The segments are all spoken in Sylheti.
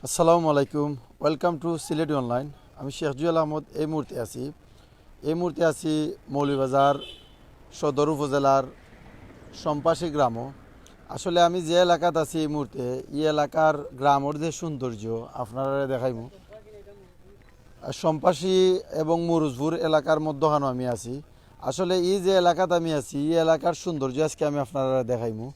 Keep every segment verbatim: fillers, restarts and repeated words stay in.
আসসালামু আলাইকুম। Welcome to Sylheti অনলাইন। আমি শেখ জুয়েল আহমদ। এই মুহূর্তে আছি, এই মুহূর্তে আছি মৌলভীবাজার সদর উপজেলার সম্পাসী গ্রামও। আসলে আমি যে এলাকাত আছি এই মুহূর্তে, এই এলাকার গ্রামর যে সৌন্দর্য আপনারারে দেখাইমু। আর সম্পাসী এবং মুরুজপুর এলাকার মধ্যখানো আমি আছি। আসলে এই যে এলাকাত আমি আছি, এই এলাকার সৌন্দর্য আজকে আমি আপনারারে দেখাইমু।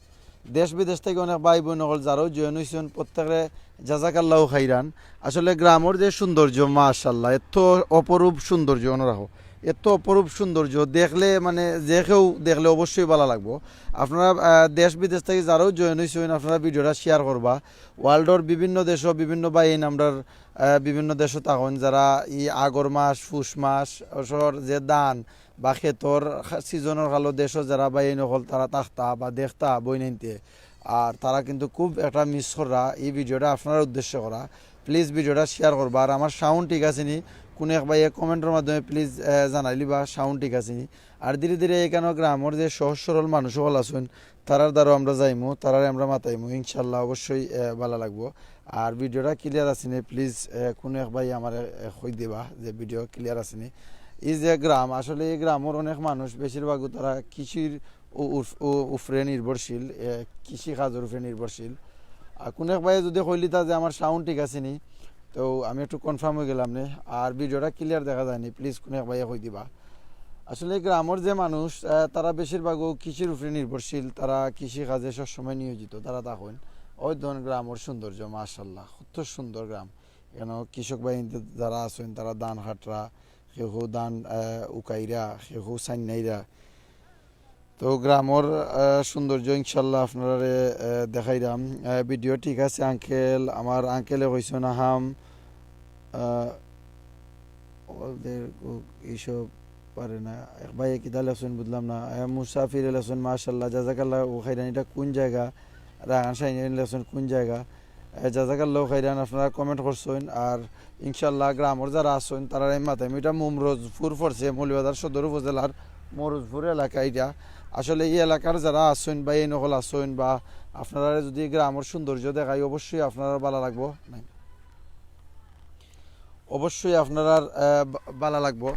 দেশ বিদেশ থাকি অনেক ভাই বইন অকল যারাও জয়েন অইছইন, প্রত্যেকরে জাজাকাল্লাহু খাইরান। আসলে গ্রামর যে সৌন্দর্য, মাশাআল্লাহ, এত অপরূপ সৌন্দর্য, অনো রাখো, এত অপরূপ সৌন্দর্য দেখলে, মানে, যে কেউ দেখলে অবশ্যই ভালা লাগবো। আপনারা, আহ, দেশ বিদেশ থাকি যারাও জয়েন অইছইন, আপনারা ভিডিওটা শেয়ার করবা। ওয়ার্ল্ডর বিভিন্ন দেশও বিভিন্ন ভাইয়াইন আমরার, আহ, বিভিন্ন দেশও থাকইন, যারা এই আগর মাস, পুষ মাস, অসর যে ধান বা খেতর খা-, সিজনর কালো দেশও যারা ভাইয়াইন অকল তারা থাকতা বা দেখতা বইনাইন্তে, আর তারা কিন্তু খুব একটা মিস কররা। এই ভিডিওটা আপনারার উদ্দেশ্যে করা। প্লিজ ভিডিওটা শেয়ার করবা। আর আমার সাউন্ড ঠিক আছে নি? কুনু এক ভাইয়ে কমেন্টর মাধ্যমে প্লিজ, আহ, জানাইলিবা সাউন্ড ঠিক আছে নি। আর ধীরে ধীরে এখানো গ্রামর যে সহজ সরল মানুষ অকল আছইন, তারার দ্বারাও আমরা যাইমু, তারারে আমরা মাতাইমু, ইনশাল্লাহ অবশ্যই, আহ, ভালা লাগবো। আর ভিডিওটা ক্লিয়ার আছে নি, প্লিজ, আহ, কুনু এক ভাই আমারে, আহ, কই দিবা যে ভিডিও ক্লিয়ার আছে নি। এই যে গ্রাম, আসলে এই গ্রামর অনেক মানুষ, বেশিরভাগও তারা কৃষির উ-, উফ-, উ-, উপরে নির্ভরশীল, আহ, কৃষি কাজর উপরে নির্ভরশীল। আর কুনু এক ভাইয়ে যদি কইলিতা যে আমার সাউন্ড ঠিক আছে নি, তো আমি একটু কনফার্ম অই গেলাম নে। আর ভিডিওটা ক্লিয়ার দেখা যায় নি, প্লিজ কুনু এক ভাইয়ে কই দিবা। আসলে গ্রামর যে মানুষ, আহ, তারা বেশিরভাগও কৃষির উপরে নির্ভরশীল, তারা কৃষি কাজে সবসময় নিয়োজিত, তারা থাকইন। ওই ধরুন গ্রামর সৌন্দর্য, মাশাআল্লাহ, কত সুন্দর গ্রাম। এখানো কৃষক ভাই যারা আছইন, তারা ধান কাটরা, কেউ কেউ ধান, আহ, উকাইরা, কেউ কেউ সাইন্নাইরা। তো গ্রামর, আহ, সৌন্দর্য ইনশাল্লাহ আপনারারে, আহ, দেখাইরাম। আহ, ভিডিও ঠিক আছে আঙ্কেল, আমার আঙ্কেলে কইছইন আহাম, আহ, ওদের ও-, এইসব পারে না। এক ভাইয়ে কিতা লেখছইন বুঝলাম না। আহ, মুসাফিরে লেখছইন, মাশাল্লাহ, জাজাকাল্লাহু খাইরান। এটা কোন জায়গা? রায়হান শাহিন লেখছইন কোন জায়গা? আহ, জাজাকাল্লাহু খাইরান, আপনারা কমেন্ট করছইন। আর ইনশাল্লাহ গ্রামর যারা আছইন, তারারে আমি মাতাইমু। এটা মুমরজপুর পড়ছে, মৌলভীবাজার সদর উপজেলার মুমরজপুর এলাকা এটা। আসলে এই এলাকার যারা আছইন বা এই নকল আছইন বা আপনারারে যদি গ্রামর সৌন্দর্য দেখাই, অবশ্যই আপনারার ভালা লাগবো। অবশ্যই আপনারার, আহ, বা-, ভালা লাগবো।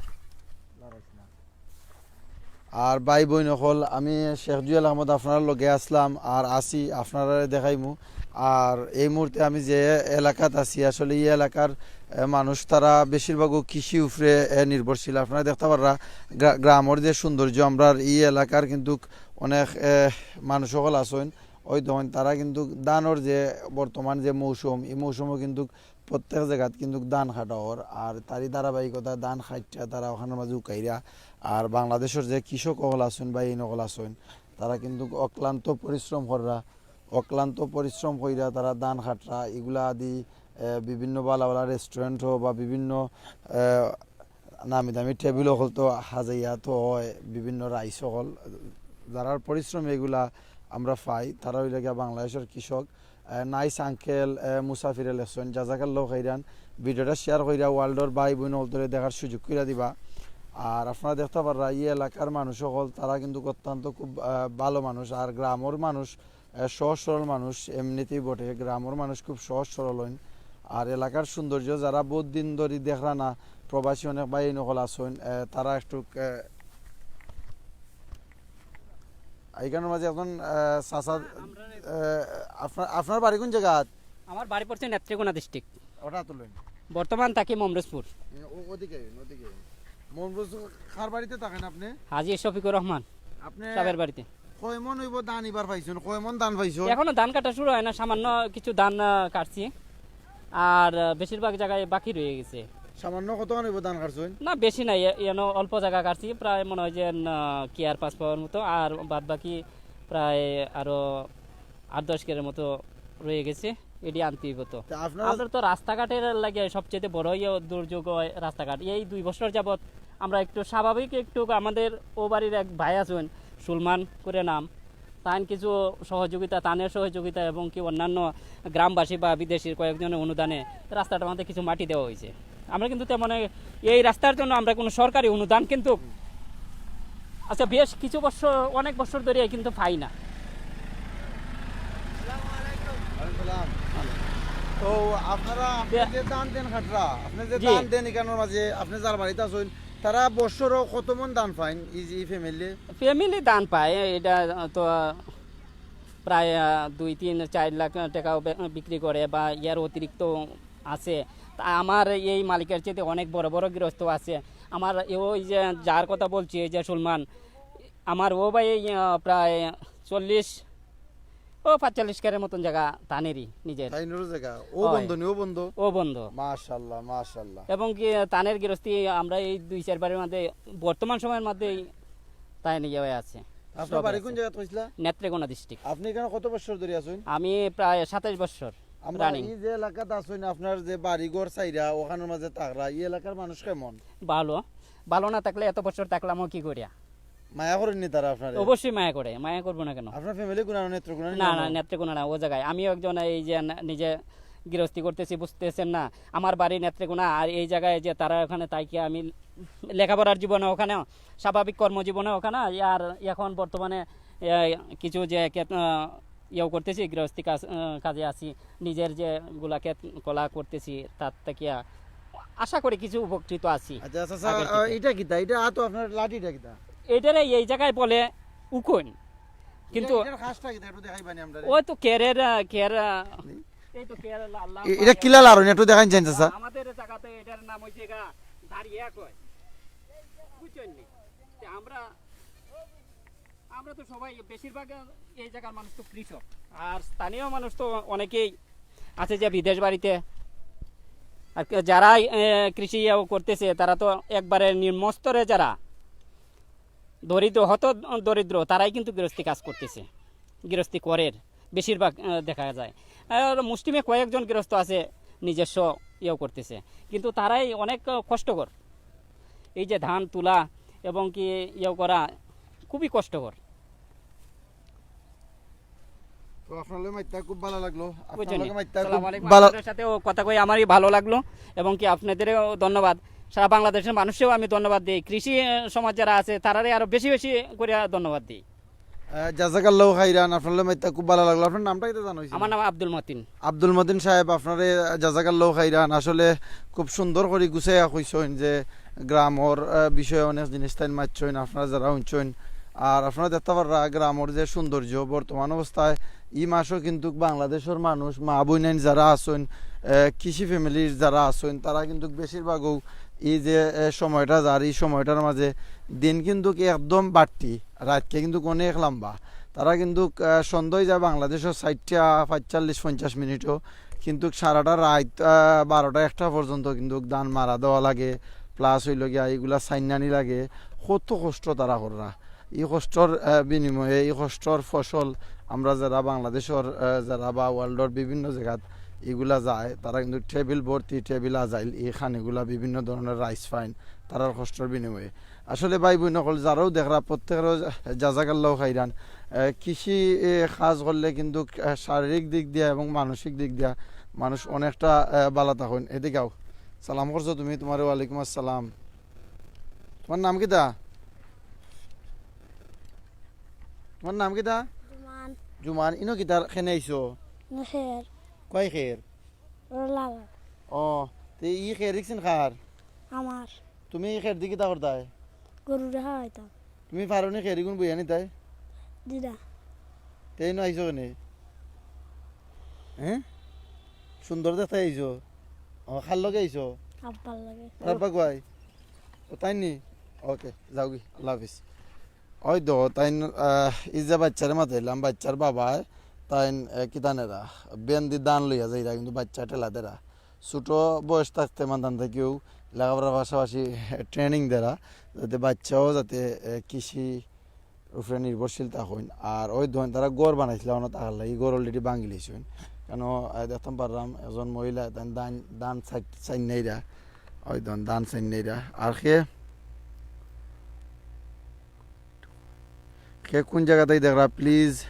আর ভাই বইন অকল, আমি শেখ জুয়েল আহমদ আপনারার লগে আছলাম আর আছি, আপনারারে দেখাইমু। আর এই মুহূর্তে আমি যে এলাকাত আছি, আসলে এই এলাকার, এ, মানুষ তারা বেশিরভাগও কৃষি উপরে, এ, নির্ভরশীল। আপনারা দেখতা পাররা গ্রা-, গ্রামর যে সৌন্দর্য, আমরার এই এলাকার কিন্তু অনেক, এ, মানুষ অকল আছইন, ওই ধরুন তারা কিন্তু ধানর যে বর্তমান যে মৌসুম, এই মৌসুমও কিন্তু প্রত্যেক জাগাত কিন্তু ধান কাটা অর, আর তারই ধারাবাহিকতা ধান কাটিয়া তারা ওখানর মাঝে উকাইরা। আর বাংলাদেশর যে কৃষক অকল আছইন বা এই নকল আছইন, তারা কিন্তু অক্লান্ত পরিশ্রম কররা, অক্লান্ত পরিশ্রম কইরা তারা ধান কাটরা, এগুলা আদি, এ, বিভিন্ন ভালা ভালা রেস্টুরেন্ট হোক বা বিভিন্ন, এ, নামি দামি টেবিল অকল তো হাজাইয়া তো হয়, বিভিন্ন রাইস অকল, যারার পরিশ্রম এগুলা আমরা পাই, তারা অইলা গিয়া বাংলাদেশর কৃষক। আহ, নাইস আঙ্কেল, আহ, মুসাফিরে লেখছইন, জাজাকাল্লাহু খাইরান। ভিডিওটা শেয়ার কইরা ওয়ার্ল্ডর ভাই বইন অকলরে দেখার সুযোগ কইরা দিবা। আর আপনারা দেখতা পাররা, এই এলাকার মানুষ অকল, তারা কিন্তু অত্যন্ত খুব, আহ, ভালো মানুষ। আর গ্রামর মানুষ, আহ, সহজ সরল মানুষ এমনিতেই বটে। গ্রামর মানুষ খুব সহজ সরল হইন। আর এলাকার সৌন্দর্য যারা বহুত দিন ধরি দেখরা না, প্রবাসী অনেক ভাই নকল আছইন, আহ, তারা একটু, আহ, এখানর মাঝে একজন, আহ, চাচা, আহ, আপনার, আপনার বাড়ি কোন জায়গা? আমার বাড়ি পড়ছে নেত্রকোনা ডিস্ট্রিক্ট। ওটা তুলেন। বর্তমান থাকি মমরজপুর। এ, ও-, ওদিকে, ওদিকে। মমরজ কার বাড়িতে থাকেন আপনি? হাজী শফিকুর রহমান আপনি সাহেবের বাড়িতে। কয় মন হইব ধান এবার পাইছেন? কয় মন ধান পাইছেন? এখনো ধান কাটা শুরু হয় না, সামান্য কিছু ধান, আহ, কাটছি। আর, আহ, বেশিরভাগ জায়গায় বাকি রয়ে গেছে। সামান্য কত খান হইব ধান কাটছেন? না, বেশি নাই, এ-, এনো অল্প জায়গা কাটছি, প্রায় মনে হয় যে, আহ, কি আর পাঁচ পাওয়ার মতো, আর বাদ বাকি প্রায় আরো আট দশ কেরের মতো রয়ে গেছে, এটি আনতে হইব তো। তা আপনারা আমরা তো রাস্তাঘাটের লাগে সবচেয়ে বড় ইয়ে দুর্যোগ হয় রাস্তাঘাট। এই দুই বছর যাবত আমরা একটু স্বাভাবিক, একটু আমাদের ও বাড়ির এক ভাই আছেন, সুলমান করে নাম, তান কিছু সহযোগিতা, তানের সহযোগিতা এবং কি অন্যান্য গ্রামবাসী বা বিদেশির কয়েকজনের অনুদানে রাস্তাটার মধ্যে কিছু মাটি দেওয়া হয়েছে। আমরা কিন্তু তেমন এই রাস্তার জন্য আমরা কোনো সরকারি অনুদান কিন্তু, আচ্ছা, বেশ কিছু বছর, অনেক বছর ধরে কিন্তু পাই না। তো তো আপনারা, আপনি দে- যে ধান দেন খাটরা, আপনি যে জি। ধান দেন এখানোর মাঝে, আপনি যার বাড়িত আছইন, তারা বছরও কত মন ধান পাইন, এই যে এই ফ্যামিলি? ফ্যামিলি ধান পায়, এটা তো প্রায় আহ, দুই তিন চার লাখ টাকাও বে- বিক্রি করে বা ইয়ার অতিরিক্ত আছে। তা আমার এই মালিকের চাইতে অনেক বড় বড় গৃহস্থ আছে। আমার ওই যে যার কথা বলছি, এই যে সুলমান, আমার ও ভাই আহ, প্রায় চল্লিশ, ও পাঁচচল্লিশ কেরের মতন জায়গা ধানেরই নিজের। তাইনরও জায়গা। ও হয়। বন্ধ নি, ও বন্ধ। ও বন্ধ। মাশাআল্লাহ, মাশাআল্লাহ। এবং কি ধানের গৃহস্থী আমরা এই দুই চার বাড়ির মধ্যে বর্তমান সময়ের মধ্যেই তাই নিয়ে হয়ে আছে। আপনার সব বাড়ি আছে। কোন জায়গাত কইছিলা? নেত্রকোনা ডিস্ট্রিক্ট। আপনি এখানে কত বছর ধরে আছইন? আমি প্রায় সাতাশ বছর। আমরা রানিং। এই যে এলাকাত আছইন, আপনার যে বাড়িঘর চাইরা, ওখানোর মাঝে থাকরা, এই এলাকার মানুষ কেমন? ভালো। ভালো না থাকলে এত বছর থাকলামও কি করিয়া? মায়া করেননি তারা আপনারে? অবশ্যই মায়া করে, মায়া করবো না কেন? আপনার ফ্যামিলি কোন নেত্রকোনা নি? না, না, নেত্রকোনা না, ও জায়গায়। আমিও একজন এই যে না- নিজে গৃহস্থী করতেছি, বুঝতেছেন না, আমার বাড়ি নেত্রকোনা, আর এই জায়গায় যে তারা ওখানে তাই কি আমি লেখাপড়ার জীবনে ওখানে, স্বাভাবিক কর্মজীবনে ওখানে, আর এখন বর্তমানে এ, কিছু যে ক্ষেত- আহ, ইয়েও করতেছি, গৃহস্থী কাজ আহ, কাজে আছি, নিজের যে গুলা ক্ষেত কলা করতেছি, তার থেকে আশা করি কিছু উপকৃত আছি। আচ্ছা, আচ্ছা, আচ্ছা, আগের আহ, থেকে। এটা কিতা? এটা আতো আপনার লাঠিটা কিতা? এটারে এই জায়গায় বলে উকুন, কিন্তু এটা, এটার খাসটা কিতা? একটু দেখাইবানি আমরারে। ওই তো কেরের আহ, কের আহ, এই তো কের লাল লাল এ-, এটা কিলা লারইন? একটু দেখাইন চাইন, চাচা। আমাদের জায়গাতে এটার নাম হইছে গা ধারিয়া কয়, বুঝছেন নি? তে আমরা আমরা তো সবাই, বেশিরভাগ এই জায়গার মানুষ তো কৃষক, আর স্থানীয় মানুষ তো অনেকেই আছে যে বিদেশ বাড়িতে। আর কে- যারা এ, কৃষি ইয়েও করতেছে, তারা তো একবারে নিম্ন স্তরে, যারা দরিদ্র, হত দরিদ্র, তারাই কিন্তু গৃহস্থী কাজ করতেছে, গৃহস্থী করের বেশিরভাগ আহ, দেখা যায়। আর মুষ্টিমে কয়েকজন গৃহস্থ আছে নিজস্ব ইয়েও করতেছে, কিন্তু তারাই অনেক আহ, কষ্টকর। এই যে ধান তোলা এবং কি ইয়েও করা খুবই কষ্টকর। তো আপনার লগে মাইত্তা খুব ভালো লাগলো। আপনার বুঝছেন? লগে মাইত্তা আসসালামু খুব আলাইকুম। ভালো। আপনাদের সাথেও কথা কই আমারই ভালো লাগলো, এবং কি আপনাদেরও ধন্যবাদ। সারা বাংলাদেশের মানুষকেও আমি ধন্যবাদ দিই। কৃষি আহ, সমাজ যারা আছে, তারারে আরো বেশি বেশি করে ধন্যবাদ দিই। আহ, জাজাকাল্লাহ খাইরান, আপনার লগে মাইত্তা খুব ভালো লাগলো। আপনার নামটা কিতা জানা অইছে? আমার নাম আব্দুল মতিন। আব্দুল মতিন সাহেব, আপনারে জাজাকাল্লাহ খাইরান। আসলে খুব সুন্দর করি গুছাইয়া কইছইন যে গ্রামর আহ, বিষয়ে অনেক জিনিস তাইন মাতছইন, আপনারা যারা হুনছইন। আর আপনারা দেখতা পাররা গ্রামর যে সৌন্দর্য বর্তমান অবস্থায়, ই মাসও কিন্তু বাংলাদেশর মানুষ, মা বইনাইন যারা আছইন, আহ, কৃষি ফ্যামিলির যারা আছইন, তারা কিন্তু বেশিরভাগও এই যে আহ, সময়টা যার, এই সময়টার মাঝে দিন কিন্তু একদম বাড়তি, রাতকে কিন্তু অনেক লম্বা। তারা কিন্তু আহ, সন্ধ্যায় যায় বাংলাদেশও ষাটটা পাঁচচল্লিশ পঞ্চাশ মিনিটও, কিন্তু সারাটা রাত আহ, বারোটা একটা পর্যন্ত কিন্তু ধান মারা দেওয়া লাগে, প্লাস হইল গিয়া এইগুলা সাইনানি লাগে। কত কষ্ট তারা কররা। এই কষ্টর আহ, বিনিময়ে, এই কষ্টর ফসল আমরা যারা বাংলাদেশর আহ, যারা বা ওয়ার্ল্ডর বিভিন্ন জায়গাত এগুলা যায়, তারা কিন্তু টেবিল ভর্তি, টেবিল আজাইল, এই খানিগুলা বিভিন্ন ধরনের রাইস ফাইন, তারার কষ্টর বিনিময়ে। আসলে ভাই বইন অকল যারাও দেখরা, প্রত্যেকেরও জাজাকাল্লাহ খাইরান। আহ, কৃষি এ, কাজ করলে কিন্তু আহ, শারীরিক দিক দিয়া এবং মানসিক দিক দিয়া মানুষ অনেকটা আহ, বালা থাকইন। এদিকে আও, সালাম করছো তুমি, তোমার ওয়ালাইকুম আসসালাম। তোমার নাম কিতা? তোমার নাম কিতা? জুমান। জুমান। ইনো কিতার খেনে আইছো? খের। কয় খের? ওর লাল। ও, তে ই খের দেখছেন খার? আমার। তুমি ই খের দি কিতা করতায়? গরুরে খাওয়াইতাম। তুমি পারো নি খের ইগুন বইয়া নিতায়? দিদা। তে ইনো আইছো কেনে? হ্যাঁ, সুন্দর দেখতে আইছো। ও, খার লগে আইছো? আব্বার লাগে। তার আব্বা কই? ও, তাই নি? ওকে, যাওগি, আল্লাহ হাফিজ। ওই দেখো, তাইন আহ, ই যে বাচ্চারে মাতাইলাম, বাচ্চার বাবায় তাইন আহ, কিতা নেরা, বেন দি ধান লইয়া যাইরা, কিন্তু বাচ্চা ঠেলা দেরা। ছোট বয়স থাকতে মাতান থাকিও লেখাপড়ার পাশাপাশি ট্রেনিং দেরা, যাতে বাচ্চাও যাতে আহ, কৃষি উপরে নির্ভরশীল থাকইন। আর ওই ধরেন তারা ঘর বানাইছিলা, ওনা তাহার লাগি ঘর অলরেডি ভাঙি লইছইন। কেন আহ, দেখতাম পারলাম একজন মহিলা তাইন ধান ধান সাইন নেইরা, ওই ধরেন ধান সাইন নেইরা। আর কে কে কোন জায়গাতেই দেখরা, প্লিজ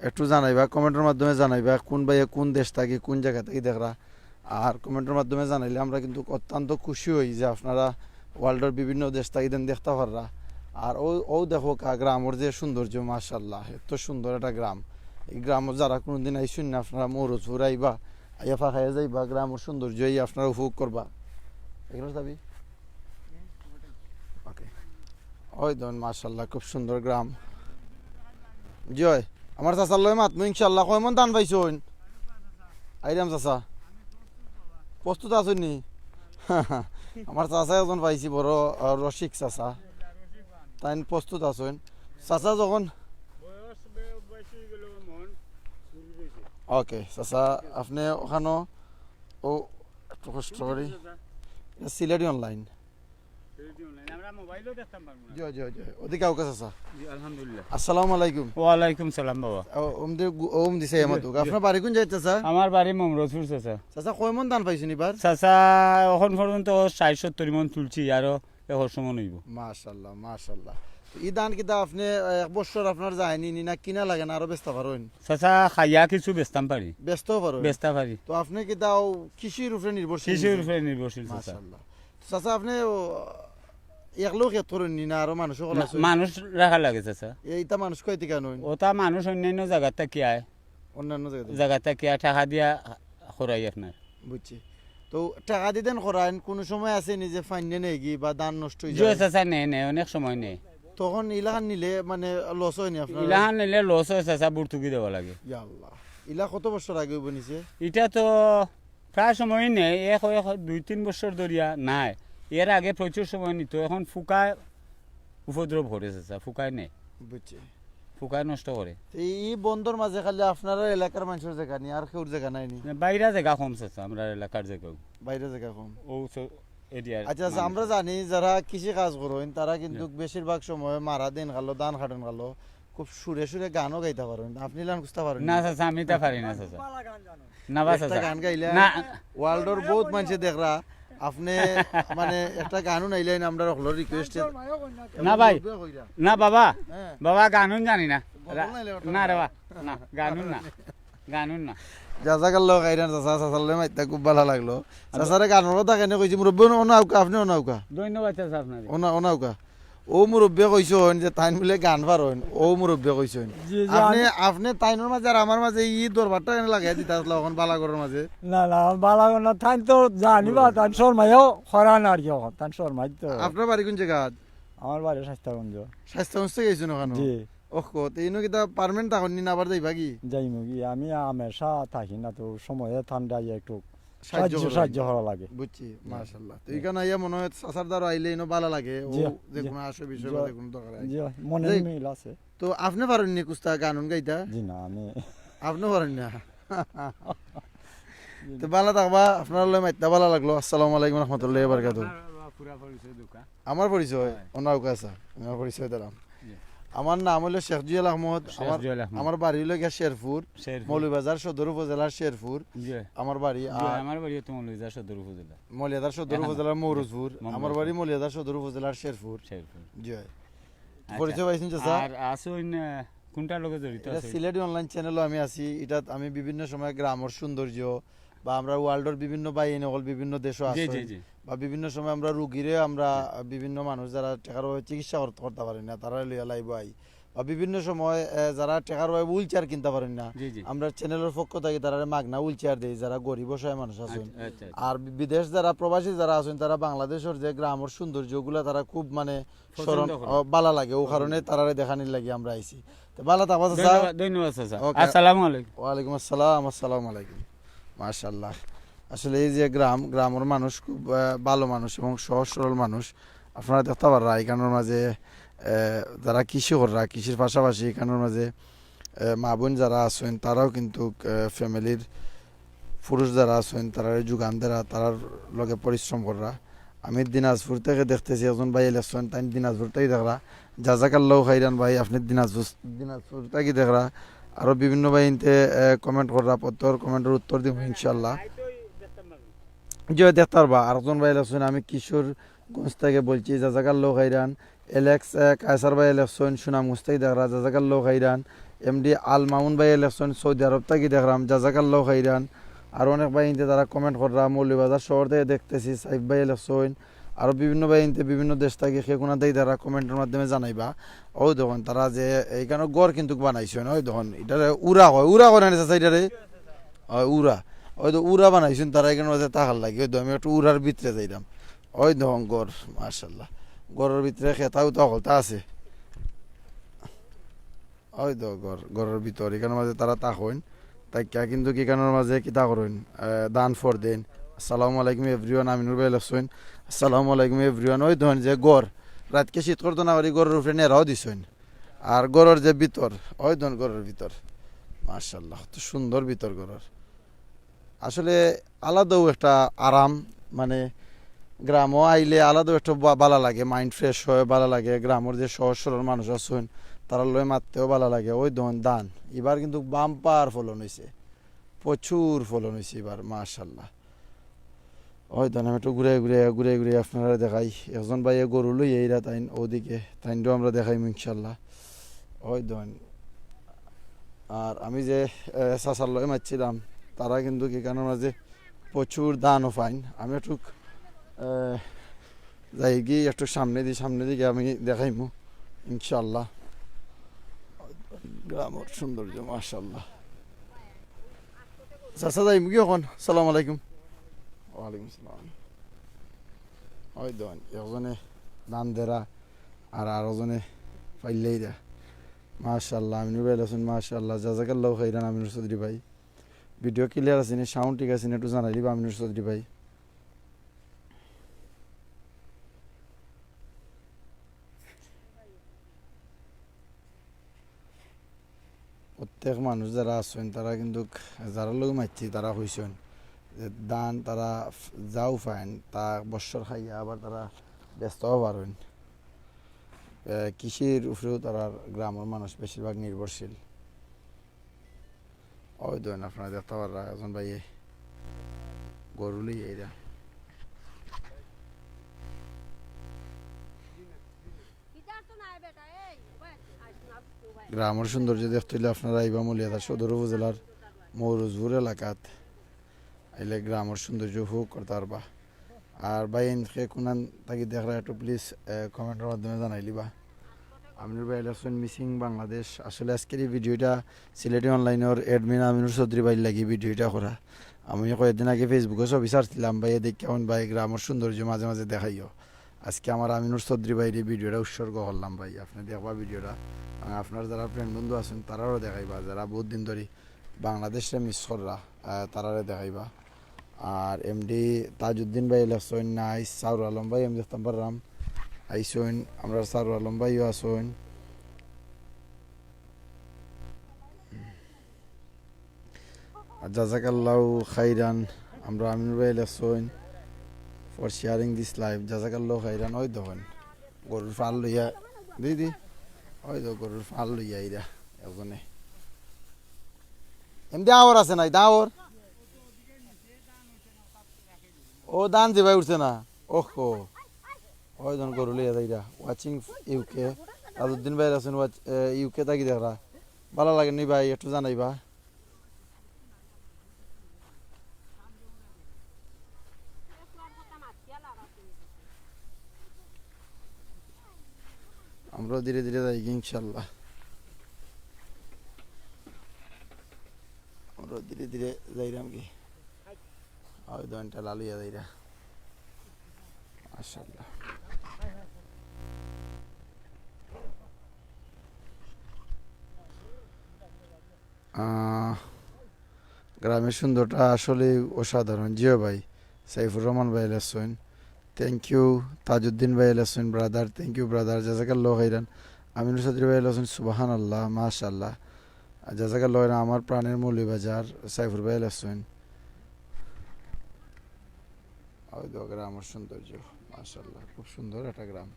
একটু জানাইবা, কমেন্টের মাধ্যমে জানাইবা কোন ভাইয়ে কোন দেশ থাকি, কোন জায়গা থাকি দেখরা। আর কমেন্টের মাধ্যমে জানাইলে আমরা কিন্তু অত্যন্ত খুশি হই যে আপনারা ওয়ার্ল্ডের বিভিন্ন দেশ থাকি দেন দেখতে পাররা। আর ও ও দেখো কা গ্রামর যে সৌন্দর্য, মাশাআল্লাহ, এত সুন্দর একটা গ্রাম। এই গ্রামো যারা কুনুদিন আইছইন না, আপনারা মৌরজপুর আইবা, আইয়া ফাঁকাইয়া যাইবা, গ্রামর সৌন্দর্য এই আপনারা উপভোগ করবা। এগুলো যাবি? ওকে। ওই দেখইন, মাশাআল্লাহ, খুব সুন্দর গ্রাম। জি অয়, আমার চাচার লগে মাতমু ইনশাআল্লাহ। কয় মন ধান পাইছইন? আইরাম চাচা। প্রস্তুত আছইন নি? আমার চাচা একজন পাইছি, বড়, আহ, রসিক চাচা। তাইন প্রস্তুত আছইন। চাচা যখন ওকে, চাচা, আপনে ওখানো, ও, একটু কষ্ট করি। এটা সিলেটি online। জি, জি, জি। ওদিকে আউকা চাচা। জি, আলহামদুলিল্লাহ। আসসালামু আলাইকুম। ওয়ালাইকুম সালাম বাবা। ও, ওমদি গু-, ওমদি সাই আমার জি, দুকা। জি। আপনার বাড়ি কোন জায়গাত চাচা? আমার বাড়ি মমরজপুর চাচা। চাচা, কয় মন ধান পাইছইন ইবার? চাচা, অখন পর্যন্ত ষাইট সত্তইর মন তুলছি, আরো একশো মন অইবো। মাশাআল্লাহ, মাশাআল্লাহ। তো ই ধান কিতা আপনে, আহ, এক বছর আপনার যায়নি নি, না কিনা লাগে না আরো বেচতা পারইন? চাচা, খাইয়া কিছু বেচতাম পারি। বেচতাও পারইন? বেচতা পারি। তো আপনে কিতা অউ কৃষির উপরে নির্ভরশীল কৃষির নি? উপরে নির্ভরশীল চাচা। মাশাআল্লাহ। তো চাচা, আপনে, ও, একলাউ খেত করইন নি, না আরো মানুষ সকল না, আছে? মানুষ রাখা লাগে চাচা। এইটা মানুষ কই থাকি আনইন? ওটা মানুষ অন্যান্য জাগাত থাকি আয়। অন্যান্য জাগাত থাকি? জাগাত থাকি আয়, টাকা দিয়া খরাই আপনার। বুঝছি। তো টাকা দিতেন খরাইন, কুনু সময় আছে নি যে ফাইনে নেয়গি বা ধান নষ্ট অই জি যায়? চাচা, নেয়, নেয়, অনেক সময় নেয়। তখন ইলাখান নিলে মানে loss অয়নি আপনার? ইলাখান নিলে loss অয় চাচা, ভর্তুকি দেওয়া লাগে। ইয়া আল্লাহ, ইলা কত বছর আগে অইবো নিছে? ইটা তো প্রায় সময়ই নেয়, এক, এক দুই তিন বছর ধরিয়া নাই। এর আগে প্রচুর সময় নিত, এখন ফুকায় উপদ্রব করে চাচা, ফুকায় নেয়। বুঝছি। ফুকায় নষ্ট করে। তো ই বন্দর মাঝে খালি আপনারার এলাকার মানষর জাগা নি, আর কেউর জাগা নাই নি? না, বাইরা জাগা কম চাচা, আমরার এলাকার জাগাও। বাইরা জাগা কম। ও স-, এরিয়ার আচ্ছা, আচ্ছা, মানুষ। আমরা জানি যারা কৃষি কাজ করইন, তারা কিন্তু জি। বেশিরভাগ সময় মারা দিন খালো, ধান কাটন খালো, খুব সুরে সুরে গানও গাইতা পারইন। আপনে ইলান কুস্তা পারইন না নি? চাচা, আমি তা পারি না চাচা। না বা একটা চাচা। গান গাইলা, না। Worldর বহুত মানষে দেখরা, আপনে মানে একটা গানও নাইলাইন, আমরা হকলর request। না ভাই। মুরব্বি কইরা। না বাবা, হ্যাঁ। বাবা গানুন জানি না। গজল নাইলে ওটা না রে বা, না, গানুন না, গানুন না। জাজাকাল্লাহ খাইরান চাচা, চাচার লগে মাতিয়া খুব ভালা লাগলো। চাচারে গানর কথা কেনে কইছি, মুরব্বি অনো আউকা, আপনে অনো আউকা। ধন্যবাদ চাচা আপনারে। অনো, অনো আউকা। অউ মুরব্বিয়ে কইছইন যে তাইন বুলে গান পারইন, অউ মুরব্বিয়ে কইছইন। জি, জি, আপনে, আমি আপনে তাইনর মাঝে আর আমার মাঝে ই দরবারটা কেনে লাগাইয়া দিতা আছলা অখন ভালা ঘরর মাঝে? না, না, ভালা ঘর না, তাইন তো জানি বা, তাইন শরমাইয়াও করা না আর কি অখন, তাইন শরমাইত। আপনার বাড়ি কোন জাগাত? আমার বাড়ি শাইস্তাগঞ্জ। শাইস্তাগঞ্জ থাকি আইছইন অখানো? জি। ওহ, তো ইনো কিতা permanent থাকইন নি না আবার যাইবাগি? যাইমুগি, আমি হামেশা থাকি না তো, সময়ে ঠান্ডা ইয়া একটু সাহায্য সাহায্য, করইন। সাহায্য করা লাগে। বুঝছি, জি। মাশাআল্লাহ। তো জি। ইখান আইয়া মনো অয় চাচার দ্বারা আইলে ইনো ভালা লাগে, ও জি, যে জি। কুনু আসে বিষয় বা জি। যে কুনু দরকার আয়। জি, মনে যাই, মিল আছে। তো আপনে পারইন নি কুস্তা গান গাইতা? জি না, আমি আপনে পারইন না? জি তো না। ভালা থাকবা, আপনার লগে মাতিয়া ভালা লাগলো। আসসালামু আলাইকুম রহমতুল্লাহি ওয়া বারাকাতুহু। আপনার পুরা পরিচয় দেউক্কা। আমার পরিচয়? হয়। অনো আউকা চাচা, আমার পরিচয় দিলাম। জি। আমার নাম অইলো শেখ জুয়েল আহমদ। শেখ আমার, জুয়েল আহমদ। আমার বাড়ি অইলো গিয়া শেরপুর, শেরপুর। মৌলভীবাজার সদর উপজেলার শেরপুর। জি। আমার বাড়ি। জি, আর আমার বাড়িও তো মৌলভীবাজার সদর উপজেলা। মৌলভীবাজার সদর এখানে। উপজেলার মৌরজপুর। মৌরজপুর। আমার বাড়ি মৌলভীবাজার সদর উপজেলার শেরপুর। শেরপুর। জি। আচ্ছা। পরিচয় পাইছইন চাচা? আর আছইন, আহ, কোনটা লগে জড়িত ইটা আছইন? সিলেটি online channelও আমি আছি। ইটাত আমি বিভিন্ন সময় গ্রামর সৌন্দর্য বা আমরা worldর বিভিন্ন ভাইয়াইন অকল বিভিন্ন দেশো জি, আছইন জি, জি। বা বিভিন্ন সময় আমরা রুগীরে আমরা জি। বিভিন্ন মানুষ যারা টেকার অভাবে চিকিৎসা কর-, করতা পারইন না, তারারে লইয়া liveও আই। বা বিভিন্ন সময়, এ, যারা টেকার অভাবে wheelchair কিনতা পারইন না, জি, জি। আমরা channelর পক্ষ থাকি তারারে মাগনা wheelchair দেই, যারা গরিব অসহায় মানুষ আছইন। আচ্ছা, আচ্ছা, আচ্ছা। আর বি-, বিদেশ যারা প্রবাসী যারা আছইন, তারা বাংলাদেশর যে গ্রামর সৌন্দর্যগুলা তারা খুব মানে পছন্দ স্মরণ, করে। ও, ভালা লাগে, ও পছন্দ কারণে করে। তারারে দেখানির লাগি আমরা আইছি। তো ভালা থাকবা চাচা। ধন্যবাদ, ধন্যবাদ চাচা। ওকে। আসসালামু আলাইকুম। ওয়ালাইকুম আসসালাম, আসসালামু আলাইকুম। মাশাআল্লাহ। আসলে এই যে গ্রাম, গ্রামর মানুষ খুব, আহ, ভালো মানুষ এবং সহজ সরল মানুষ। আপনারা দেখতা পাররা ইখানর মাঝে, আহ, যারা কৃষি কররা, কৃষির পাশাপাশি ইখানর মাঝে, আহ, মা বোন যারা আছইন, তারাও কিন্তু, আহ, familyর পুরুষ যারা আছইন, তারারে যোগান দেরা, তারার লগে পরিশ্রম কররা। আমি দিনাজপুর থাকি দেখতেছি, একজন ভাইয়ে লেখছইন, তাইন দিনাজপুর থাকি দেখরা। জাজাকাল্লাহু খাইরান ভাই, আপনে দিনাজপুর, দিনাজপুর থাকি দেখরা। আরো বিভিন্ন ভাইয়াইন্তে, এ, comment কররা, প্রত্যেকর commentর উত্তর দিমু ইনশাআল্লাহ। জি, দেখতা পারবা। আরেকজন ভাইয়ে লেখছইন, আমি কিশোরগঞ্জ থাকি বলছি, জাজাকাল্লাহু খাইরান। এলেক্স, এ, কায়সার ভাইয়ে লেখছইন, সুনামগঞ্জ থাকি দেখরা, জাজাকাল্লাহু খাইরান। এমডি আল মামুন ভাইয়ে লেখছইন, সৌদি আরব থাকি দেখরাম, জাজাকাল্লাহু খাইরান। আর অনেক ভাইয়াইন্তে তারা comment কররা, মৌলভীবাজার শহর থাকি দেখতেছি, সাইফ ভাইয়ে লেখছইন। আরো বিভিন্ন ভাইয়াইন্তে বিভিন্ন দেশ থাকি কে কুনাত থাকি তারা comment-র মাধ্যমে জানাইবা। অউ দেখইন তারা যে ইখানো ঘর কিন্তুক বানাইছইন, অউ দেখইন ইটারে উরা কয়, উরা কয় না নি চাচা ইটারে? অয় উরা। অউ তো উরা বানাইছইন তারা ইখানর মাঝে থাকার লাগি। অউ তো আমি একটু উরার ভিতরে যাইরাম। অউ দেখইন ঘর, মাশাআল্লাহ। ঘরর ভিতরে খেতা উতা হকলতা আছে। অউ তো ঘর, ঘরর ভিতর, ইখানর মাঝে তারা থাকইন। থাকিয়া কিন্তুক ইখানর মাঝে কিতা করইন, আহ, দান ফর দেইন। আসসালামু আলাইকুম everyone, আমিনুর ভাই লেখছইন। আসসালামু আলাইকুম everyone। অউ দেখইন যে ঘর, রাইতকে শীত করতো না করি ঘরর উপরে নেড়াও দিছইন। আর ঘরর যে ভিতর, অউ দেখইন ঘরর ভিতর। মাশাআল্লাহ, কত সুন্দর ভিতর ঘরর। আসলে আলাদাউ একটা আরাম, মানে, গ্রামো আইলে আলাদাউ একটা বা-, বালা লাগে, mind fresh হয়, বালা লাগে। গ্রামর যে সহজ সরল মানুষ আছইন, তারার লগে মাততেও বালা লাগে। অউ দেখইন ধান, ইবার কিন্তুক bumper ফলন অইছে, প্রচুর ফলন অইছে ইবার, মাশাআল্লাহ। অউ দেখইন আমি একটু ঘুরাই ঘুরাই, ঘুরাই ঘুরাই আপনারারে দেখাই। একজন ভাইয়ে গরু লইয়া আইরা তাইন অউদিকে, তাইনরেও আমরা দেখাইমু ইনশাআল্লাহ। অউ দেখইন, আর আমি যে, এ, চাচার লগে মাতছিলাম, তারা কিন্তুক ইখানর মাঝে প্রচুর ধানও পাইন। আমি একটু, এ, যাইগি একটু সামনেদি, সামনেদি গিয়া আমি দেখাইমু ইনশাআল্লাহ। গ্রামর সৌন্দর্য, মাশাআল্লাহ। চাচা, যাইমুগি অখন? সালাম আলাইকুম। ওয়ালাইকুম সালাম। অউ দেখইন, একজনে ধান দেরা আর আরোজনে ফাইল্লাইরা। মাশাআল্লাহ, আমিনুর ভাই লেখছইন, মাশাআল্লাহ, জাযাকাল্লাহু খাইরান আমিনুর চৌধুরী ভাই। Video clear আছে নি, sound ঠিক আছে নি, একটু জানাইলিবা আমিনুর চৌধুরী ভাই। প্রত্যেক মানুষ যারা আছইন, তারা কিন্তুক, যারার লগে মাতছি, তারা কইছইন যে ধান তারা ফ-, যাউ পাইন, তা বছর খাইয়া আবার তারা বেচতেও পারইন। এ, কৃষির উপরেউ তারার গ্রামর মানুষ বেশিরভাগ নির্ভরশীল। অউ দেখইন, আপনারা দেখতা পাররা, একজন ভাইয়ে গরু লইয়া আইরা। গ্রামর সৌন্দর্য দেখতে অইলে আপনারা আইবা মৌলভীবাজার সদর উপজেলার মৌরুজপুর এলাকাত। আইলে গ্রামর সৌন্দর্য উপভোগ করতা পারবা। আর ভাইয়াইন কে কুনান থাকি দেখরা একটু please, এ, comment-র মাধ্যমে জানাইলিবা। আমিনুর ভাই লেখছইন missing বাংলাদেশ। আসলে আজকের ই video-টা সিলেটি online-র admin আমিনুর চৌধুরী ভাইর লাগি video-টা করা। আমি কয়েকদিন আগে Facebook-ও ছবি ছাড়ছিলাম, ভাইয়ে দেখিয়া কইন ভাই গ্রামর সৌন্দর্য মাঝে মাঝে দেখাইও। আজকে আমার আমিনুর চৌধুরী ভাইর ই video-টা উৎসর্গ করলাম ভাই, আপনে দেখবা video-টা। আর আপনার যারা friend বন্ধু আছইন তারারেও দেখাইবা, যারা বউত দিন ধরি বাংলাদেশরে miss কররা, আহ, তারারে দেখাইবা। আর এমডি তাজউদ্দিন ভাই লেখছইন nice, সাউর আলম ভাই আমি দেখতাম পাররাম আইছইন, আমরার সাউর আলম ভাইও আছইন। আর জাযাকাল্লাহু খাইরান, আমরার আমিনুর ভাই লেখছইন for sharing this live, জাযাকাল্লাহু খাইরান। অউ দেখইন গরুর ফাল লইয়া, দিদি, অউ দেখো গরুর ফাল লইয়া আইরা একজনে। এমডি আওর আছে নাই, দাওর? ও ধান জিবাই উঠছে না। ওহো। অউ দেখইন গরু লইয়া যাইরা। Watching UK। তাজউদ্দিন ভাই আছইন, watch-, এ, UK থাকি দেখরা। বালা লাগে নি ভাই, একটু জানাইবা। আমরা ধীরে ধীরে যাইগি ইনশাআল্লাহ। আমরা ধীরে ধীরে যাইরাম কি? ওই দোকানটা লালুইয়া যাইরা। মাশাআল্লাহ। আহ, গ্রামের সৌন্দর্যটা আসলেই অসাধারণ। জি ভাই, সাইফুর রহমান ভাই লেখছইন, thank you। তাজউদ্দিন ভাই লেখছইন, brother, thank you brother, জাযাকাল্লাহু খাইরান। আমিনুর চৌধুরী ভাই লেখছইন, সুবহানাল্লাহ, মাশাআল্লাহ। আর জাযাকাল্লাহু খাইরান, আমার প্রাণের মৌলভীবাজার, সাইফুর ভাই লেখছইন। ওই দেখো গ্রামের সৌন্দর্য, মাশাআল্লাহ, খুব সুন্দর একটা গ্রাম।